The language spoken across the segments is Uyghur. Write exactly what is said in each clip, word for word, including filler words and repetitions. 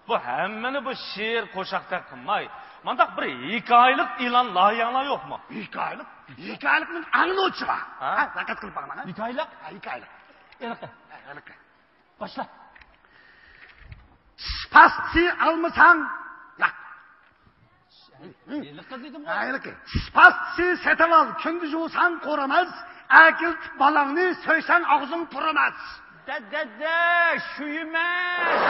بۇ ھەممىنى بۇ شېئىر قوشاقتەك قىلماي، مانداق بىر ھېكايىلىق ئېلان لايىھەڭلار يوقمۇ؟ ھېكايىلىق؟ ھېكايىلىقنىڭ ئاڭلىغۇچى بار. ھە؟ ھە، دىققەت قىلىپ باقماڭ، ھە؟ ھېكايىلىق؟ ھە، ھېكايىلىق. ھېلىقى. ھە، ھېلىقى. باشلا. چىش پاستىسى ئالمىساڭ، ياق. ھېلىقى دېدىم غۇ. ھە، ھېلىقى. چىش پاستىسى سېتىۋال، كۈندە يۇساڭ قۇرۇماس، ئەكېلىپ بالاڭنى سۆيسەڭ ئاغزىڭ پۇرىماس. دە، دە، دە، شۇ ئەمەس.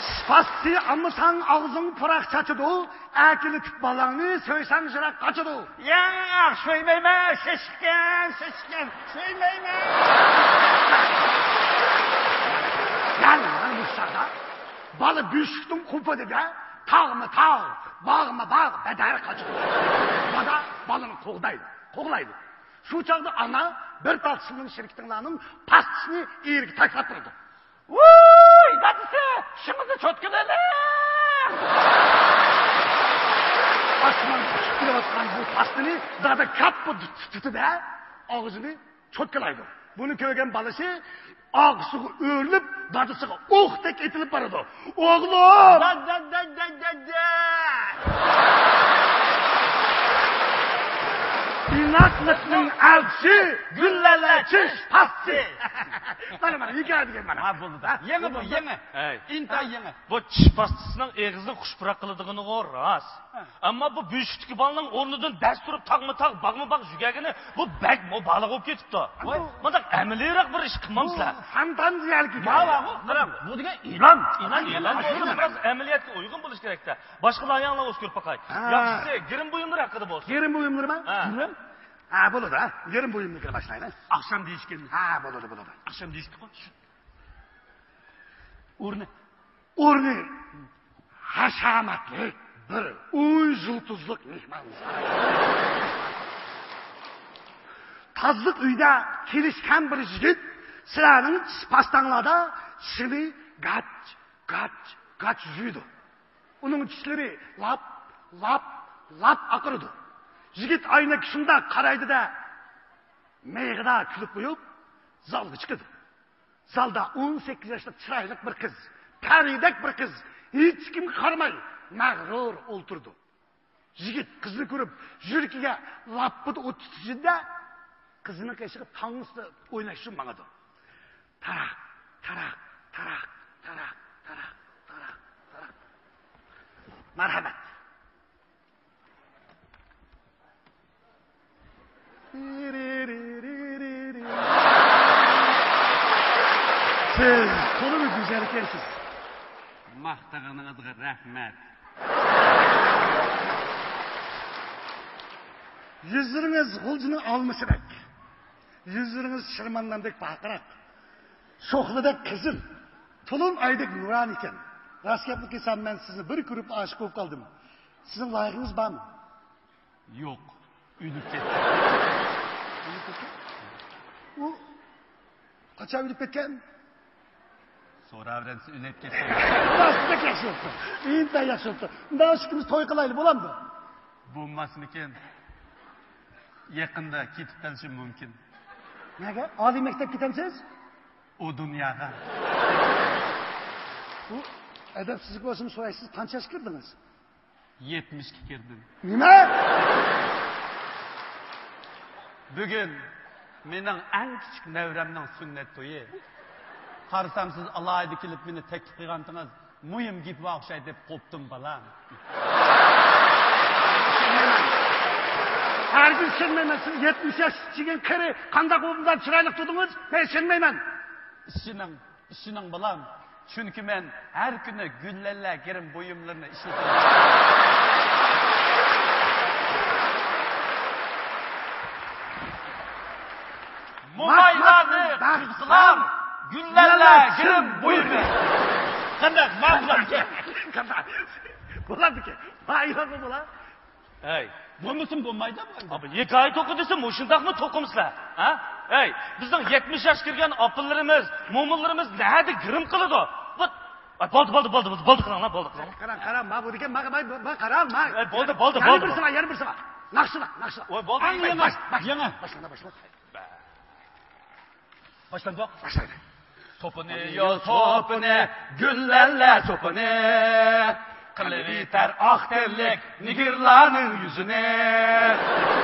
چىش پاستىسى ئالمىساڭ ئاغزىڭ پۇراق چاچىدۇ، ئەكېلىپ بالاڭنى سۆيسەڭ يىراق قاچىدۇ. ياق، سۆيمەيمەن، شېشىقكەن، شېشىقكەن، سۆيمەيمەن. يەنى، مانا مۇشۇ چاغدا بالا بۆشۈكنىڭ قوپۇدىدا تاغمۇ تاغ، باغمۇ باغ، بەدەر قاچىدۇ. دادا بالىنى قوغدايدۇ، قوغلايدۇ. شۇ چاغدا ئانا بىر تال چىلىنىڭ شىركىتىڭلارنىڭ پاستىسىنى ئېرىگە تاشلاپ بېرىدۇ. ۋوي، دادىسى، ئىشىڭىزنى چوتكىلىۋېلىڭ! ئاسماندا ئۇچۇپ كېلىۋاتقان بۇ پاستىنى دادا كاپپا تۇتىدۇ-دە، ئاغزىنى چوتكىلايدۇ. بۇنى كۆرگەن بالىسى ئارقىسىغا ئۆرۈلۈپ، دادىسىغا ئوقتەك ئېتىلىپ بارىدۇ. ئوغلۇم! دە، دە، دە، دە، دە، دە! ئىناقلىقنىڭ ئەلچىسى، گۈللەلە چىش پاستى. مانا، مانا، ھېكايە دېگەن مانا. ھە، بولدى. ھە، يېڭى بۇ، بولدى. يېڭى. ئەي. ئىنتايىن يېڭى. بۇ چىش پاستىسىنىڭ ئېغىزنى خۇش پۇراق قىلىدىغىنىغۇ راست. ھە. ئەمما بۇ بۆشۈكتىكى بالىنىڭ ئورنىدىن دەس تۇرۇپ تاغمۇ تاغ، باغمۇ باغ يۈگۈرگىنى، بۇ بەك مۇبالىغە بولۇپ كېتىپتۇ. ۋاي. مۇنداق ئەمەلىيرەك بىر ئىش قىلمامسىلەر؟ بۇ فانتازىيەلىك ھېكايە. ماۋۇ، قاراڭ، بۇ دېگەن ئېلان. ئېلان، ئېلان ئېلان بولسا بىراز ئەمەلىيەتكە ئۇيغۇن بولۇشى كېرەك-تە. باشقا لايىھەڭلار بولسا كۆرۈپ باقاي. ھە. ياخشىسى، گىرىم بۇيۇملىرى ھەققىدە بولسۇن. گىرىم بۇيۇملىرىمۇ؟ ھە. گىرىم؟ ھە، بولىدۇ، ھە. گىرىم بۇيۇملىرىدىن باشلايلى. ئاخشام دېيىشكەن. ھە، بولىدۇ، بولىدۇ. ئاخشام دېيىشتىكۇ. ئورنى. ئورنى ھەشەمەتلىك بىر ئون يۇلتۇزلۇق مېھمانخانا. تازىلىق ئۆيىدە كېلىشكەن بىر يىگىت سىلەرنىڭ چىش پاستاڭلاردا چىشىنى گاچ، گاچ، گاچ يۇيىدۇ. ئۇنىڭ چىشلىرى لاپ، لاپ، لاپ ئاقىرىدۇ. يىگىت ئاينەككە شۇنداق قارايدۇ-دە، مىيىقىدا كۈلۈپ قويۇپ، زالغا چىقىدۇ. زالدا ئون سەككىز ياشلىق چىرايلىق بىر قىز، پەرىدەك بىر قىز، ھېچكىمگە قارىماي، مەغرۇر ئولتۇرىدۇ. يىگىت قىزنى كۆرۈپ، يۈرىكىگە لاپپىدە ئوت تۇتىدۇ-دە، قىزنىڭ قېشىغا تانسا ئويناش ئۈچۈن ماڭىدۇ. تاراق، تاراق، تاراق، تاراق، تاراق، تاراق، تاراق. مەرھەمەت. سىز تولىمۇ گۈزەلكەنسىز. ماختىغىنىڭىزغا رەھمەت. يۈزلىرىڭىز غۇلجىنىڭ ئالمىسىدەك. يۈزلىرىڭىز شىرمانداندەك پارقىراق. شوخلىدەك قىزىل. تولۇن ئايدەك نۇرانىكەن. راست گەپنى قىلسام، مەن سىزنى بىر كۆرۈپ ئاشىق بولۇپ قالدىم. سىزنىڭ لايىقىڭىز بارمۇ؟ يوق. ئۆلۈپ كەتتى. ئۆلۈپ كەتكەن؟ ئۇ قاچان ئۆلۈپ كەتكەن؟ سوراۋېرەمسىز، ئۆلۈپ كەتكەن. راست، بەك ياخشى بوپتۇ. ئىنتايىن ياخشى بوپتۇ. ئۇنداق ئىككىمىز توي قىلايلى، بولامدۇ؟ بولماسمىكىن؟ يېقىندا كېتىپ قېلىشىم مۇمكىن. نەگە؟ ئالىي مەكتەپكە كېتەمسىز؟ ئۇ دۇنياغا. بۇ ئەدەپسىزلىك بولسىمۇ سوراي، سىز قانچە ياشقا كىردىڭىز؟ يەتمىشكە كىردىم. نېمە؟ بۈگۈن مېنىڭ ئەڭ كىچىك نەۋرەمنىڭ سۈننەت تويى. قارىسام، سىز ئالاھىدە كېلىپ مېنى تەكلىپ قىلغانتىڭىز. مۇھىم گېپى بار ئوخشايدۇ دەپ قوپتۇم، بالام. ھەرگىز ئىشەنمەيمەن، سىز يەتمىش ياش كىچىككەن قېرى قانداق بۇنداق چىرايلىق تۇردىڭىز؟ مەن ئىشەنمەيمەن. ئىشىنىڭ، ئىشىنىڭ، بالام. چۈنكى مەن ھەر كۈنى گۈللەللە گىرىم بۇيۇملىرىنى ئىشلىتىمەن. مومايلارنى قىزلار، گۈللەللە گىرىم بۇيۇمى. قانداق، ماقۇل؟ قانداق؟ بولامدىكەن. مايلارمۇ بولا؟ ھەي. بولمىسىمۇ بولمايدۇ بۇ ئەمدى. ئابا، ھېكايە توقۇ دېسە مۇشۇنداقمۇ توقۇمسىلەر؟ ھە؟ ھەي، بىزنىڭ يەتمىش ياشقا كىرگەن ئاپىلىرىمىز، مومىلىرىمىز نەدە گىرىم قىلىدۇ؟ بۇ، ئاي، بولدى، بولدى، بولدى، بولدى، بولدى قىلىڭلار، بولدى قىلىڭلار. قاراڭ، قاراڭ، ما بۇ دېگەن، ما، ما، ما، قاراڭ، ما. ئەي، بولدى، بولدى، يەنە بولدى، بىرسى بار، يەنە بىرسى بار. ناخشىلار، ناخشىلار. ئوي، بولدى. ئەڭ يېڭى، باش، باش، يېڭى. باشلاڭلار، باشلاڭلار. باشلاندۇق. باشلاندى. توپىنى يو توپىنى، گۈللەرلەر توپىنى، قىلىۋېتەر ئاق تەنلىك نېگىرلارنىڭ يۈزىنى.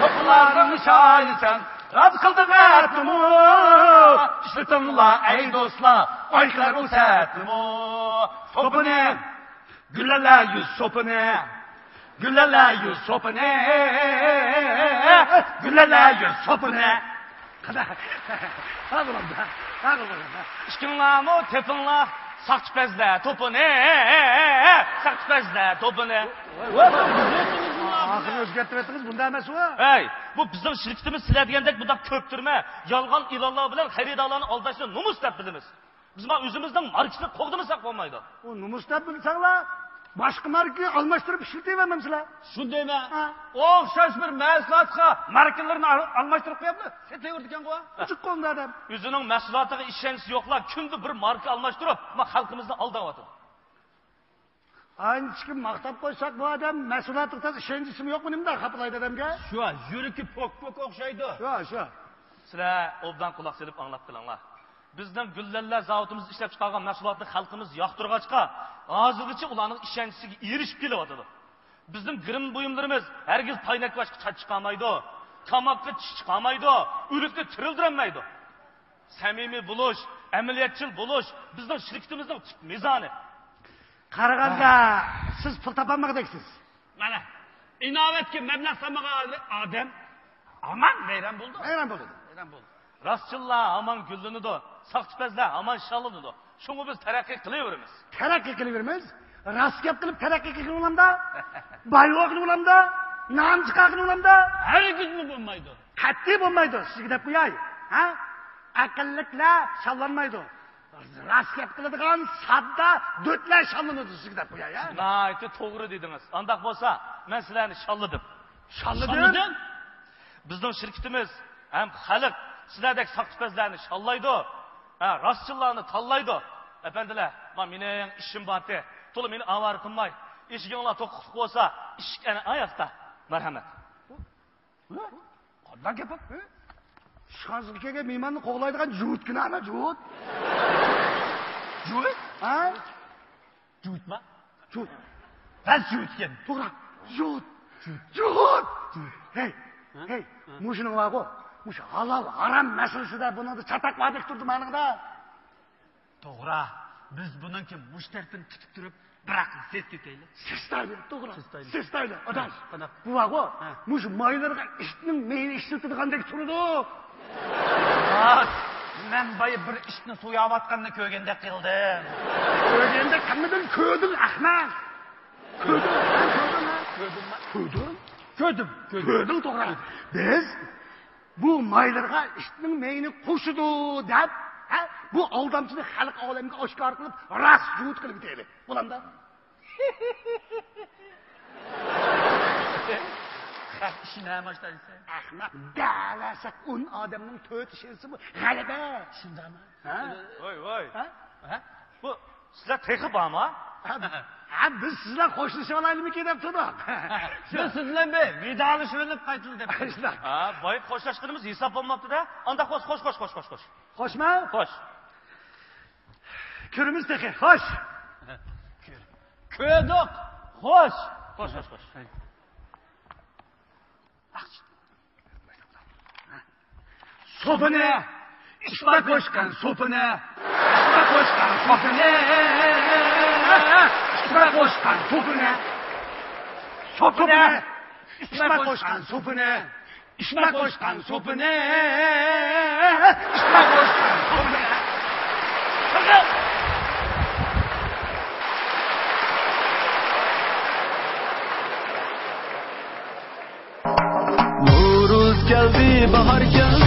توپىلارنىڭ شاھى سەن، راز قىلدىڭ ئەتنىمۇ. ئىشلىتىڭلار ئەي دوستلار، ئايقىلار بۇ سەتنىمۇ. توپىنى، گۈللەرلەر يۈز سوپىنى، گۈللەرلەر يۈز سوپىنى، گۈللەرلەر يۈز سوپىنى. قانداق؟ ھە، بولامدا. ھە، بولامدا. ئىككىڭلارمۇ تېپىڭلار ساقچى پەزلەر توپىنى، ساقچى پەزلەر توپىنى. ۋاي، ۋاي، ۋاي، بۇزۇۋەتتىڭىز بۇنى. ئاخىرىنى ئۆزگەرتىۋەتتىڭىز، بۇنداق ئەمەس ئۇ. ھەي، بۇ بىزنىڭ شىركىتىمىز سىلەر دېگەندەك بۇنداق كۆپتۈرمە، يالغان ئېلانلار بىلەن خېرىدارلارنى ئالداشنى نومۇس دەپ بىلىمىز. بىز مانا ئۆزىمىزنىڭ ماركىسىنى قوغدىمىساق بولمايدۇ. ئۇ نومۇس دەپ بىلسەڭلار، باشقا ماركىغا ئالماشتۇرۇپ ئىشلىتىۋەرمەمسىلەر؟ شۇ دەيمەن. ھە. ئوخشاش بىر مەھسۇلاتقا ماركىلىرىنى ئال-، ئالماشتۇرۇپ قويۇپلا سېتىۋېرىدىكەنغۇ. ئوچۇق قولدا ئادەم. ئۆزىنىڭ مەھسۇلاتىغا ئىشەنچىسى يوقلار كۈندە بىر ماركا ئالماشتۇرۇپ، ما خەلقىمىزنى ئالداۋاتىدۇ. ئانچىكىن ماختاپ قويساق، بۇ ئادەم مەھسۇلاتىغا تاز ئىشەنچىسىمۇ يوقمۇ، نېمىنداق خاپىلايدۇ ئادەمگە؟ شۇ، يۈرىكى پوك-پوك ئوخشايدۇ. شۇ، شۇ. سىلەر ئوبدان قۇلاق سېلىپ ئاڭلاپ قېلىڭلار. بىزنىڭ گۈللەرلەر زاۋۇتىمىز ئىشلەپچىقارغان مەھسۇلاتنى خەلقىمىز ياقتۇرغاچقا، ھازىرغىچە ئۇلارنىڭ ئىشەنچىسىگە ئېرىشىپ كېلىۋاتىدۇ. بىزنىڭ گىرىم بۇيۇملىرىمىز ھەرگىز تاينەك باشقا چاچ چىقارمايدۇ، تاماققا چىش چىقارمايدۇ، ئۆرۈكنى تىرىلدۈرەلمەيدۇ. سەمىمىي بولۇش، ئەمەلىيەتچىل بولۇش بىزنىڭ شىركىتىمىزنىڭ تۈپ مىزانى. قارىغاندا، سىز پۇل تاپالمىغۇدەكسىز. مانا، ئىناۋەتكە مەبلەغ سالمىغان ئادەم ھامان ۋەيران بولىدۇ. ۋەيران بولىدۇ. ۋەيران بولىدۇ. راستچىللار ھامان گۈللىنىدۇ، ساختىپەزلەر ھامان شاللىنىدۇ. شۇڭا بىز تەرەققىي قىلىۋېرىمىز. تەرەققىي قىلىۋېرىمىز. راست گەپ قىلىپ تەرەققىي قىلغىنى بولامدا؟ باي بولغىنى بولامدا؟ نام چىقارغىنى بولامدا؟ ھەرگىزمۇ بولمايدۇ. قەتئىي بولمايدۇ، سىزگە دەپ قوياي. ھە؟ ئەقىللىكلەر شاللانمايدۇ. راست گەپ قىلىدىغان ساددا دۆتلەر شاللىنىدۇ، سىزگە دەپ قوياي، ھە؟ ناھايىتى توغرا دېدىڭىز. ئانداق بولسا، مەن سىلەرنى شاللىدىم. شاللىدىڭ؟ شاللىدىم. بىزنىڭ شىركىتىمىز ھەم خەلق سىلەردەك ساختىپەزلەرنى شاللايدۇ. ھە، راستچىللارنى تاللايدۇ. ئەپەندىلەر، ما مېنىڭ ئىشىم بارتى. تولا مېنى ئاۋارە قىلماي، ئىشىكىڭلار توقلۇق بولسا، ئىشىك ئەنە ئاياقتا. مەرھەمەت. قانداق گەپ بۇ؟ ئىشخانىسىغا كەلگەن مېھماننى قوغلايدىغان جۇۋۇتكىنا ئەمەس، جۇۋۇت. جۇۋۇت؟ ھە؟ جۇۋۇتما؟ جۇۋۇت. راست جۇۋۇت ئىكەن. توغرا. جۇۋۇت. جۇۋۇت. جۇۋۇت. ھەي، ھە؟ ھەي، ھە؟ مۇشۇنىڭ بارغۇ، مۇشۇ ھالال، ھارام مەسىلىسىدە بۇنىڭدا چاتاق باردەك تۇردى مانىڭدا. توغرا. بىز بۇنىڭكى مۇشۇ تەرىپىنى تۇتۇپ تۇرۇپ، بىراقلا سېسىتىۋېتەيلى. سېسىتايلى، توغرا. سېسىتايلى. سېسىتايلى، ئاداش. قانداق؟ بۇ بارغۇ، ھە. مۇشۇ مايلىرىغا ئىتنىڭ مېيىنى ئىشلىتىدىغاندەك تۇرىدۇ. راست. مەن بايا بىر ئىتنى سوياۋاتقاننى كۆرگەندەك قىلدىم. كۆرگەندەك قىلمىدىڭ، كۆردۈڭ، ئەخمەق. كۆردۈڭ، سەن كۆردۈڭ، ھە؟ كۆردۈم. كۆردۈڭ؟ كۆردۈم. كۆردۈم. كۆردۈڭ، توغرا. كۆردۈم. بىز بۇ مايلىرىغا ئىتنىڭ مېيىنى قوشىدۇ دەپ، ھە، بۇ ئالدامچىنى خەلق ئالەمگە ئاشكارا قىلىپ، راست جۇۋۇت قىلىپ كېتەيلى. بولامدا؟ خەق ئىشىنى ھەم ئاشتا دېسە. ئەخمەق دەۋەرسەك، ئون ئادەمنىڭ تۆتى ئىشەنسىمۇ غەلىبە. شۇنداقمۇ؟ ھە؟ ۋاي، ۋاي. ھە؟ ھە؟ بۇ سىلەر تېخى بارمۇ؟ ھە، ھە، بىز سىزلەر خوشلىشىۋالايلىمىكىن دەپ تۇردۇق. بىز سىز بىلەن بىر ۋىدالىشىۋېلىپ قايتىلى دەپ. شۇنداق. ھە، بايىقى خوشلاشقىنىمىز ھېساب بولماپتۇ-دە. ئانداق بولسا خوش، خوش، خوش، خوش، خوش. خوشما؟ خوش. كۆرىمىز تېخى. خوش. كۆردۇق. خوش. خوش، خوش، خوش. سوپىنى، ئىشقا قوشقان سوپىنى، ئىشقا قوشقان سوپىنى، ئىشقا قوشقان سوپىنى، سوپىنى، ئىشقا قوشقان سوپىنى، ئىشقا قوشقان سوپىنى، ئىشقا قوشقان سوپىنى. نورۇز كەلدى، باھار كەلدى.